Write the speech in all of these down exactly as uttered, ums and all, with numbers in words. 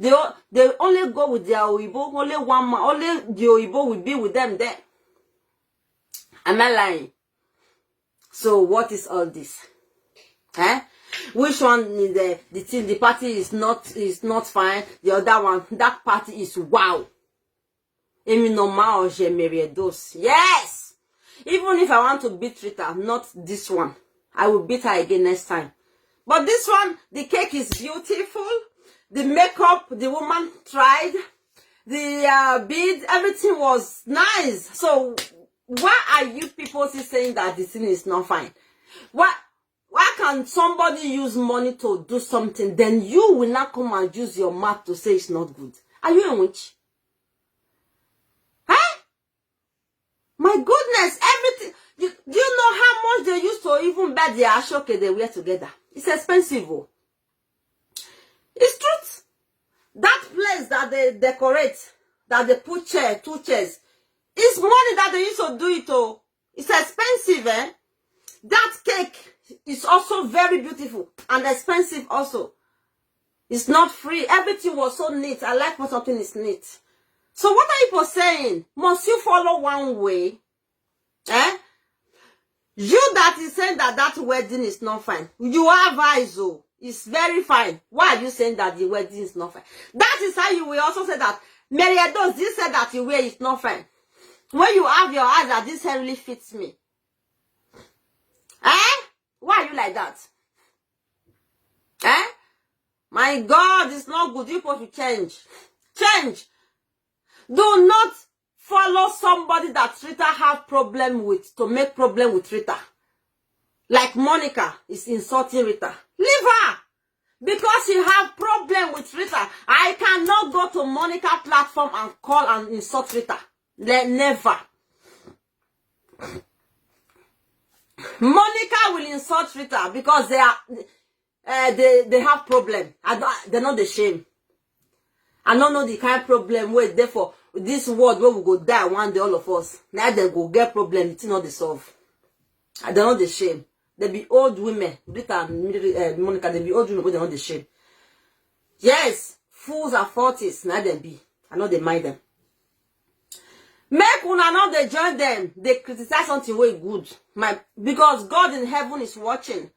They o- they only go with their oyibo. Only one man, only the oyibo will be with them there. Am I lying? So what is all this? Eh? Which one is the the thing? The party is not is not fine. The other one, that party is wow. Emi normal or Jemere those. Yes. Even if I want to beat Rita, not this one. I will beat her again next time. But this one, the cake is beautiful. The makeup, the woman tried. The uh, bead, everything was nice. So why are you people still saying that the thing is not fine? Why why can somebody use money to do something, then you will not come and use your mouth to say it's not good? Are you a witch? Huh? My goodness, everything. You, do you know how much they used to even buy the ashoke they wear together? It's expensive. Oh. It's truth. That place that they decorate, that they put chair, two chairs, it's money that they used to do it. Oh, it's expensive, eh? That cake is also very beautiful and expensive also. It's not free. Everything was so neat. I like when something is neat. So what are you saying? Must you follow one way? Eh? You that is saying that that wedding is not fine. You have eyes, oh. It's very fine. Why are you saying that the wedding is not fine? That is how you will also say that Mary Edozie said that the way is not fine. When you have your eyes that this hair really fits me. Eh? Why are you like that? Eh? My God, it's not good. You supposed to change. Change. Do not follow somebody that Rita have problem with to make problem with Rita. Like Monica is insulting Rita. Leave her. Because you have problem with Rita, I cannot go to Monica platform and call and insult Rita. Le- never. Monica will insult Rita because they are uh, they they have problem. I don't, they're not the shame. I don't know the kind of problem where therefore this world where we go die one day, all of us. Now they go get problem, it's not the solve. I don't know the shame. They be old women. Rita and Miri- uh, Monica, they be old women, but they're not the shame. Yes, fools are forties. Now they be. I know they mind them. Make una not they join them. They criticize something way good. My because God in heaven is watching.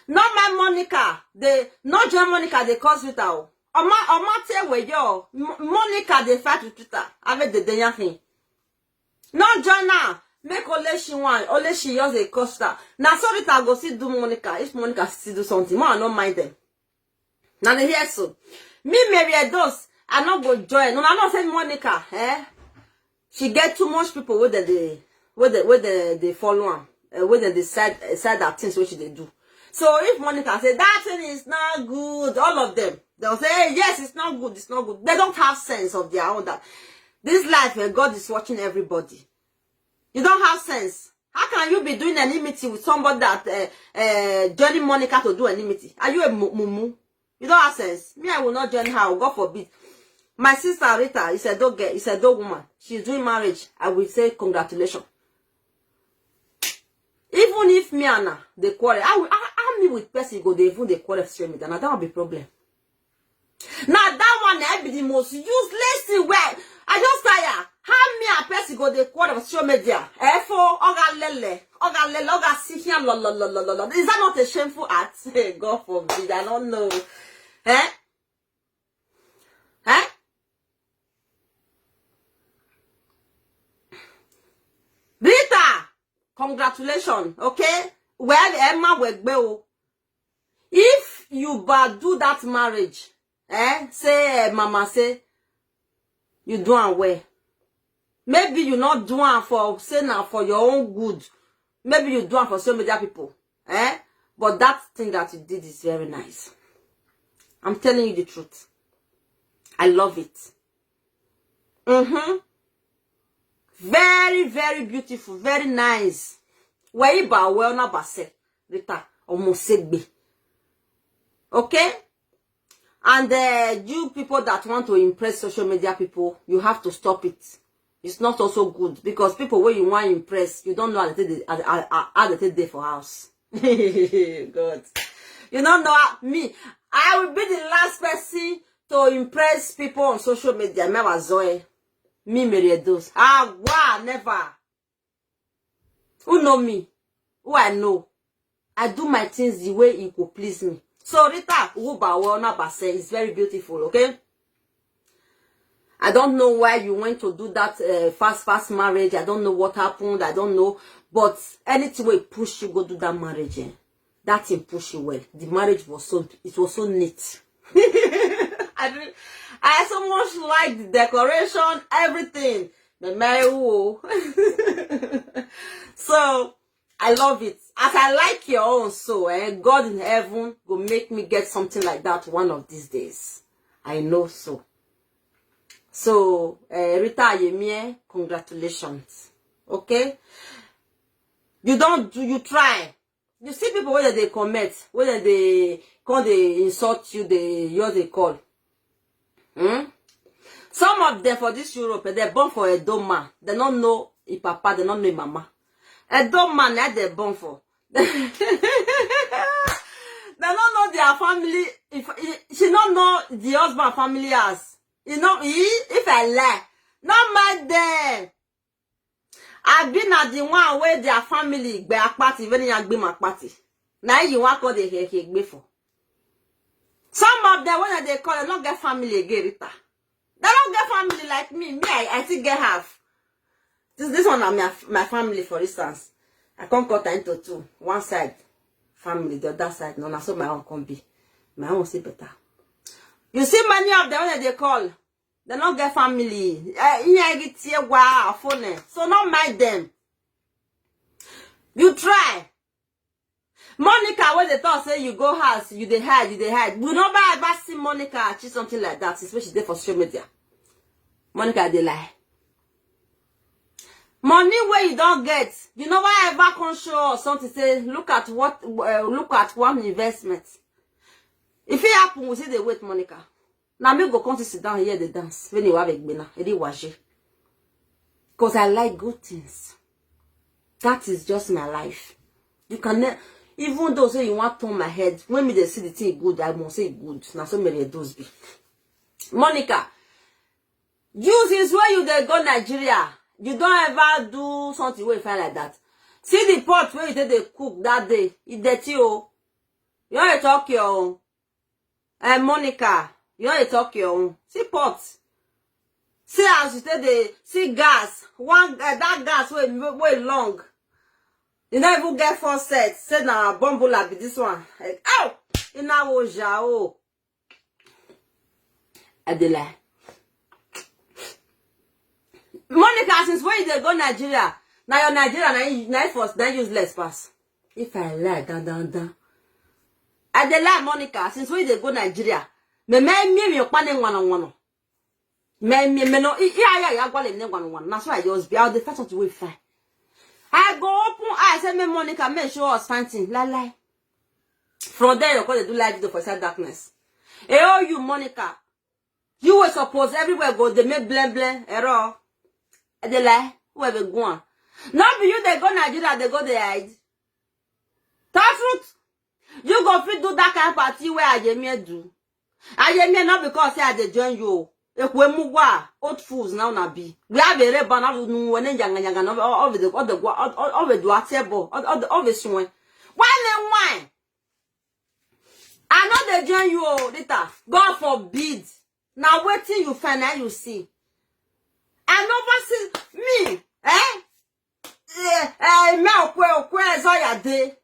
Not my Monica. They not join Monica. They cause Rita. Oma Oma tell where yo Monica they fight with Rita. I made the day thing. Not join now. Make only she one. Only she yours a costa. Now sorry to go see do Monica. If Monica see do something, more I don't mind them. Now they hear so. Me Mary Edozie, I not go join. No, I not say Monica. Eh? She get too much people with the with the with the they follow am. Uh, with the side side that things which they do. So if Monica say that thing is not good, all of them they'll say, "Hey, yes, it's not good. It's not good." They don't have sense of their own that this life, uh, God is watching everybody. You don't have sense. How can you be doing enmity with somebody that uh, uh, joining Monica to do enmity? Are you a mumu? You don't have sense. Me, I will not join her. God forbid. My sister Rita is a dog girl, is a dog woman. She's doing marriage. I will say congratulations. Even if me and her they quarrel, I will I, I me with person go they even they quarrel for me. Then that will be problem. Now that one I be the most useless thing where I just tire. How me a person go they quarrel for social media? Eh, for oga lele, oga lele, oga see here, lo lo lo lo lo lo. Is that not a shameful act? Hey, God forbid. I don't know. Eh? Eh? Rita, congratulations. Okay. Well, Emma will go. If you bad do that marriage, eh? Say, eh, mama say you do am well. Maybe you not do am for say now for your own good. Maybe you do am for social media people, eh? But that thing that you did is very nice. I'm telling you the truth. I love it. Mm-hmm. Very, very beautiful, very nice. Where you bow well, not base, Rita, almost segbe. Okay? And uh, you people that want to impress social media people, you have to stop it. It's not also good because people where you want to impress, you don't know how they take the, how, how, how they take day for house. God, you don't know how, me. I will be the last person to impress people on social media. Me, I was Zoe. Me, Mary Edos. Ah, wow, never. Who know me? Who I know? I do my things the way it will please me. So Rita Uba Wona Base is very beautiful, okay? I don't know why you went to do that uh, fast, fast marriage. I don't know what happened. I don't know. But anything will push you, go do that marriage. Eh? That thing push you well. The marriage was so, it was so neat. I, did, I so much like the decoration, everything. The Mary. So I love it. As I like your own, so eh, God in heaven will make me get something like that one of these days. I know so. So, uh, Rita Ayemie, congratulations. Okay? You don't do, you try. You see people when they comment, when they come, they insult you, they use they call. Hmm? Some of them for this Europe, eh, they born for a doma. They don't know a papa, they don't know a mama. A doma, eh, they born for. They don't know their family. If, if she don't know the husband family as you know, he, if I lie, not my them. I been at the one where their family be a party when you be my party. Now you want call the hear hear be for. Some of them when they call, they don't get family again, Rita. They don't get family like me. Me, I, I still get half. This this one na my my family, for instance. I can't cut her into two. One side family, the other side no. Na so my own can be. My own see better. You see many of them when they call, they don't get family. Eh, phone. So not mind them. You try. Monica, when they talk say you go house, you they hide, you they hide. We never ever see Monica achieve something like that, especially there for social media. Monica, they lie. Money where you don't get, you never ever can show us something. Say, look at what, uh, look at one investment. If it happen, we see the wait, Monica. Now me go come to sit down here, the dance. When you have a gbena, it is washi. Because I like good things. That is just my life. You can ne- even though say you want turn my head, when me they see the thing good, I must say good. Now so many those be. Monica, you since when you they go Nigeria, you don't ever do something wey fine like that. See the pot where you take dey cook that day, it dirty o. You want to talk your own. Eh, Monica, you want to talk your own. See pot. See as you take dey see gas. One uh, that gas wey wey long. You no even get four sets. Say na bumbola be this one. Eh, ow! Ina wo ja o. I dey lie. Monica, since when you dey go Nigeria, na your Nigeria na you- na you first na you useless pass. If I lie, dan dan dan. I dey lie, Monica. Since when you dey go Nigeria, me me me me okpa ne ngwano ngwano. Me me me no i i aya ya gwale ne ngwano ngwano. Na so I just be out the first one to wait fine. I go open eye say me Monica, me show us something. Lie lie. From there you call dey do live video for inside darkness. Eh oh you Monica. You were supposed everywhere go they make blem blem error. I dey lie. Where we go on? Not be you they go Nigeria they go they hide. That's truth. You go fit do that kind of party where Ayemie do. Ayemie not because say I dey join you. Ekwe mugwa old fools now na be. We have a red banner nu when yanga yanga no all the all the all the do atebo all the all the swing. Why me why? I know they join you, oh, Rita. God forbid. Now waiting you find out you see. I never see me, eh? Eh, eh, me okwe okwe zoya de.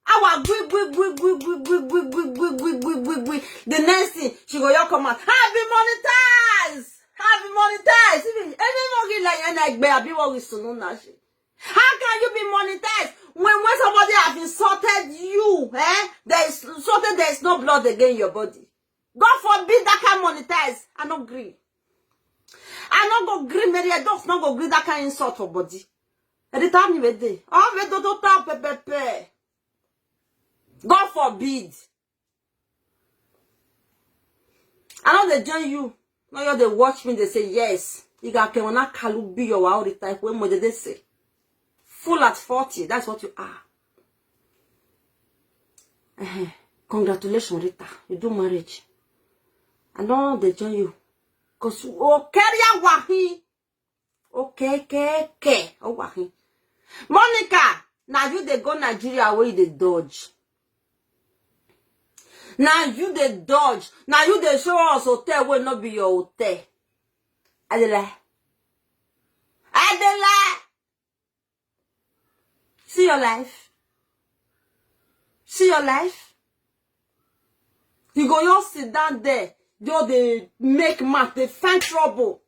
Our gui gui gui gui gui gui gui gui gui gui gui gui gui gui. The next thing she go your come out. Have been monetized. Have been monetized. Even any more like an egbe abi what we sunu na she. How can you be monetized when when somebody have insulted you? Eh? There is insulted. There is no blood again in your body. God forbid that kind monetize. I no gree. I no go gree. Mary Edos no go gree that kind insult for body. At the time you dey, oh me do do tap pepe. God forbid. I know they join you. Now you they watch me. They say yes. You got can wanna kalu be your wow the type when mother they say. Full at forty. That's what you are. Eh, congratulations, Rita. You do marriage. I no dey join you. Cause o carry awahin. Okay, okay, okay. Awahin. Monica, now you dey go Nigeria where you dey dodge. Now you dey dodge. Now you dey show us hotel wey no be your hotel. I dey lie. I dey lie. See your life. See your life. You go just sit down there. You dey make mouth, dey find trouble.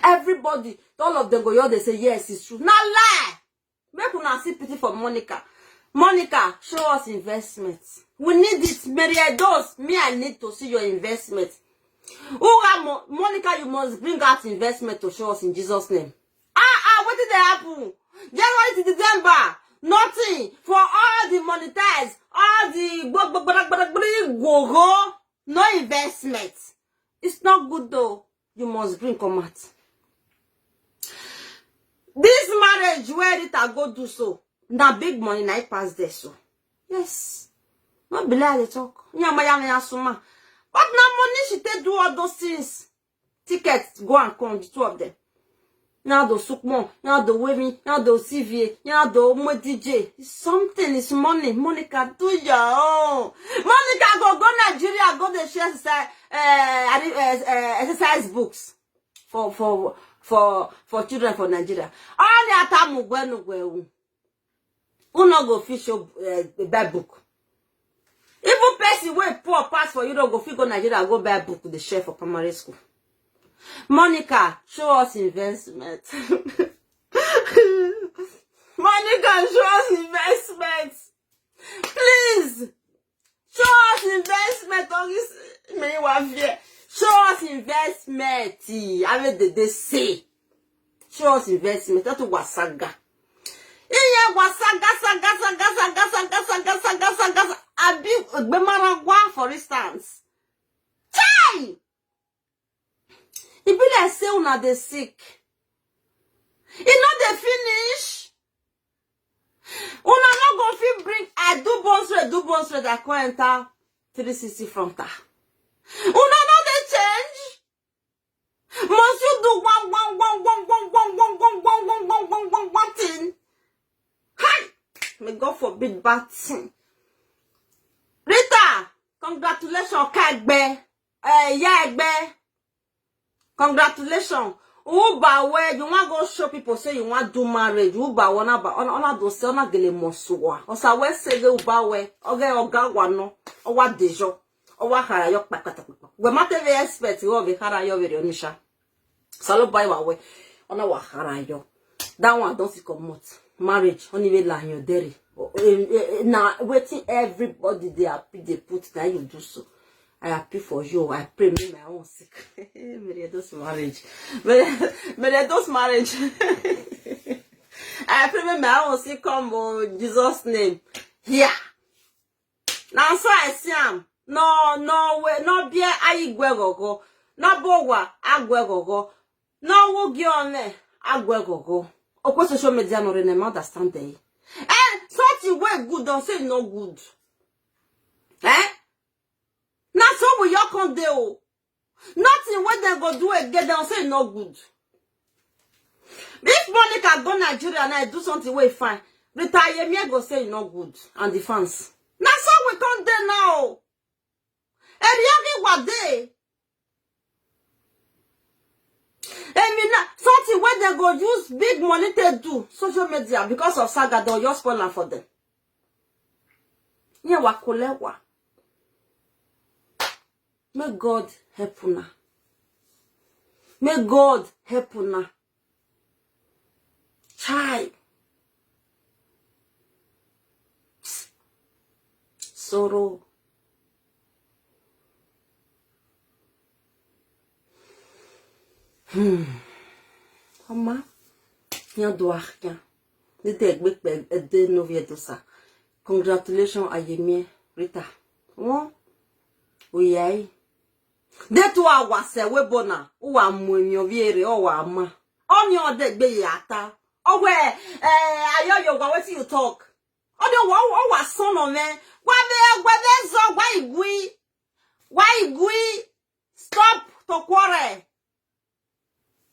Everybody, all of them go just dey say, "Yes, it's true." Na lie. Make una see pity for Monica. Monica, show us investment. We need it. Mary Edos, me, I need to see your investment. Who have Mo-, Monica, you must bring out investment to show us in Jesus' name. Ah, ah, wetin dey happen? January to December, nothing. For all the monetize, all the gbo-, gbo-, gbo-, gbo-, gbo-, gbo-, no investment. It's not good though. You must bring come out. This marriage where Rita go do so, na big money na e pass there so. Yes. No be lie I dey talk. Nyama ya na suma. But na money she take do all those things. Tickets go and come, the two of them. Now the Sukmo, now the Wemi, now the C V A, now the Omo D J. It's something, it's money. Monica, do your own. Monica go go Nigeria, go dey share exercise, uh, uh, uh, exercise books for for for for children for Nigeria. All the atamu gwenu gwe. Who no go fit show uh, buy book? Even person wey poor pass for Europe go fit go Nigeria go buy book dey share for primary school. Monica, show us investment. Monica, show us investment. Please, show us investment. Only me wa fear. Show us investment. I mean, they, they say. Show us investment. That's what saga. Iye wa saga, saga, saga, saga, saga, saga, saga, saga, saga. Abi Gbemaragwa, for instance. Chai! E be like say una dey sick. E no dey finish. Una no go fit bring, I do bone straight, do bone straight, I come enter three sixty frontal. Una no dey change. Must you do one, one, one thing? Hi! May God forbid bad thing. Rita, congratulations, Kagbe. Eh, yeah, Egbe. Congratulations. Uba we, you want go show people say you want do marriage. Uba we, ona ba, ona, ona do se, ona gele mosua. Osa we se ge uba we. Oge oga wa no. Owa dejo. Owa hara yo pakata pakata. We mate ve expect yo ve hara yo ve onisha. Salo bai wa we. Ona wa hara yo. That one don't see comot. Marriage. Only ve la yo dere. Oh, eh, eh, eh, na wetin everybody dey happy dey put na you do so. I happy for you. I pray make my own sick. May they those marriage. May they, may they those marriage. I pray make my own sick come oh, in Jesus' name. Here. Now so I see am. No, no way. No beer ayi gwegogo. No bowa agwegogo. No wo gi on agwegogo. Okwe social media no rene ma understand dey. Eh, something wey good don say no good. Eh? Na so we your con dey o. Nothing wey dem go do again, dem say no good. If Monica go Nigeria now, do something wey fine, Rita Yemie go say e no good and the fans. Na so we come dey now. Eriagi wade. Emi na something wey dem go use big money take do social media because of saga don just spoil am for them. Yewa kolewa. May God help una. May God help una. Chai. Sorrow. Hmm. Oma. Nyan do arkan. Ni de gbe pe ede no vie do sa. Congratulations, Ayemie, Rita. Won. Oyai. De tu awa se we bona. Uwa mu emi oviere o wa ma. Oni ode gbe ye ata. Owe, eh, ayo yo, wa wetin you talk? Ode wa, o wa son of me. Wa me, wa me zo, wa igui. Wa igui. Stop to quarrel.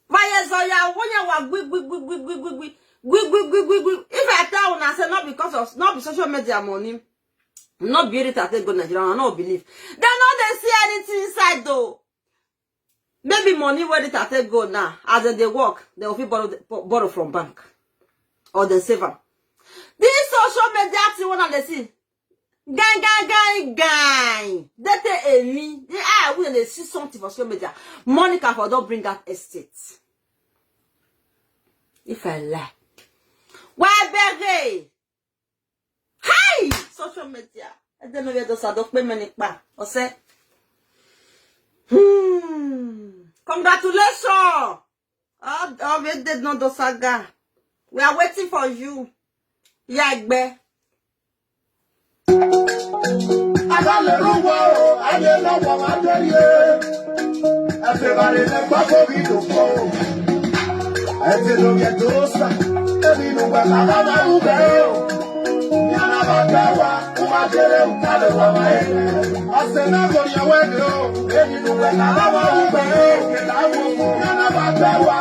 Vayezoya, wonya wa gwi, gwi, gwi, gwi, gwi, gwi, gwi. Gwi, gwi, gwi, gwi, gwi. If I tell una say not because of, not be social media money, not be it I take go Nigeria, I no believe. They no dey see anything inside though. Maybe money where it I take go now, as dem dey work, they will fit borrow, borrow from bank or they save am. This social media thing, one of the see, gang, gang, gang, gang. They take a me. They are when they see something for social media. Monica for don't bring that estate. If I lie, why beg? Hi, social media. I don't know where those are. Don't pay many pa. Ose. Hmm. Congratulations. All, all we did not do saga. We are waiting for you. Yagbe. Agalero wo, ayé lọ́wọ́ wa dé yé. Everybody lè gbọ́ kó rí tó pọ̀. Ẹ ti lo yẹ tó sà. Èmi ló wẹ̀ ká bá máa ń bẹ̀ o. Ní alábàtà wa, ó máa jẹrẹ òkàlẹ̀ wa máa yẹ. Ọ̀sẹ̀ náà kò ní ọwọ́ ẹ̀ o. Èmi ló wẹ̀ ká bá máa ń bẹ̀ o. Kìlá wo kò ní alábàtà wa.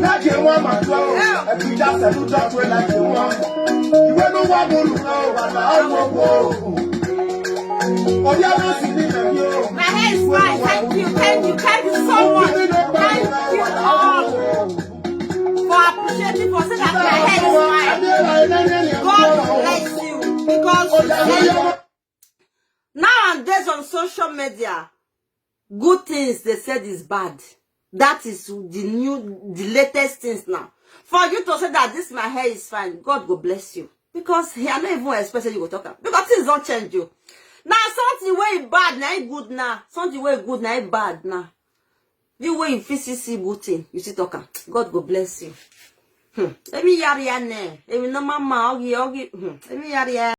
Like a woman, like a woman. You will know what will know what I will go. Oh, yeah, that's in the. My hair is fine. Thank you, thank you, thank you so much. Thank you all for appreciating, for saying that my hair is fine. God bless you because nowadays on social media, good things they said is bad. That is the new, the latest things now. For you to say that this my hair is fine, God go bless you. Because he, I no even expect say you go talk am. Because things don't change you. Now something wey bad, now e good now. Something wey good, now e bad now. You wey you fit see see good thing, you see talk am. God go bless you. Hmm. Emi yari ya ne. Emi no mama ogi ogi. Hmm. Emi yari ya.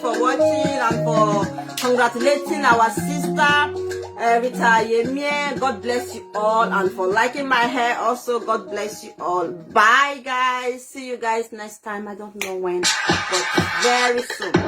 for watching and for congratulating our sister, uh, Rita Yemie. God bless you all, and for liking my hair also. God bless you all. Bye, guys. See you guys next time. I don't know when, but very soon.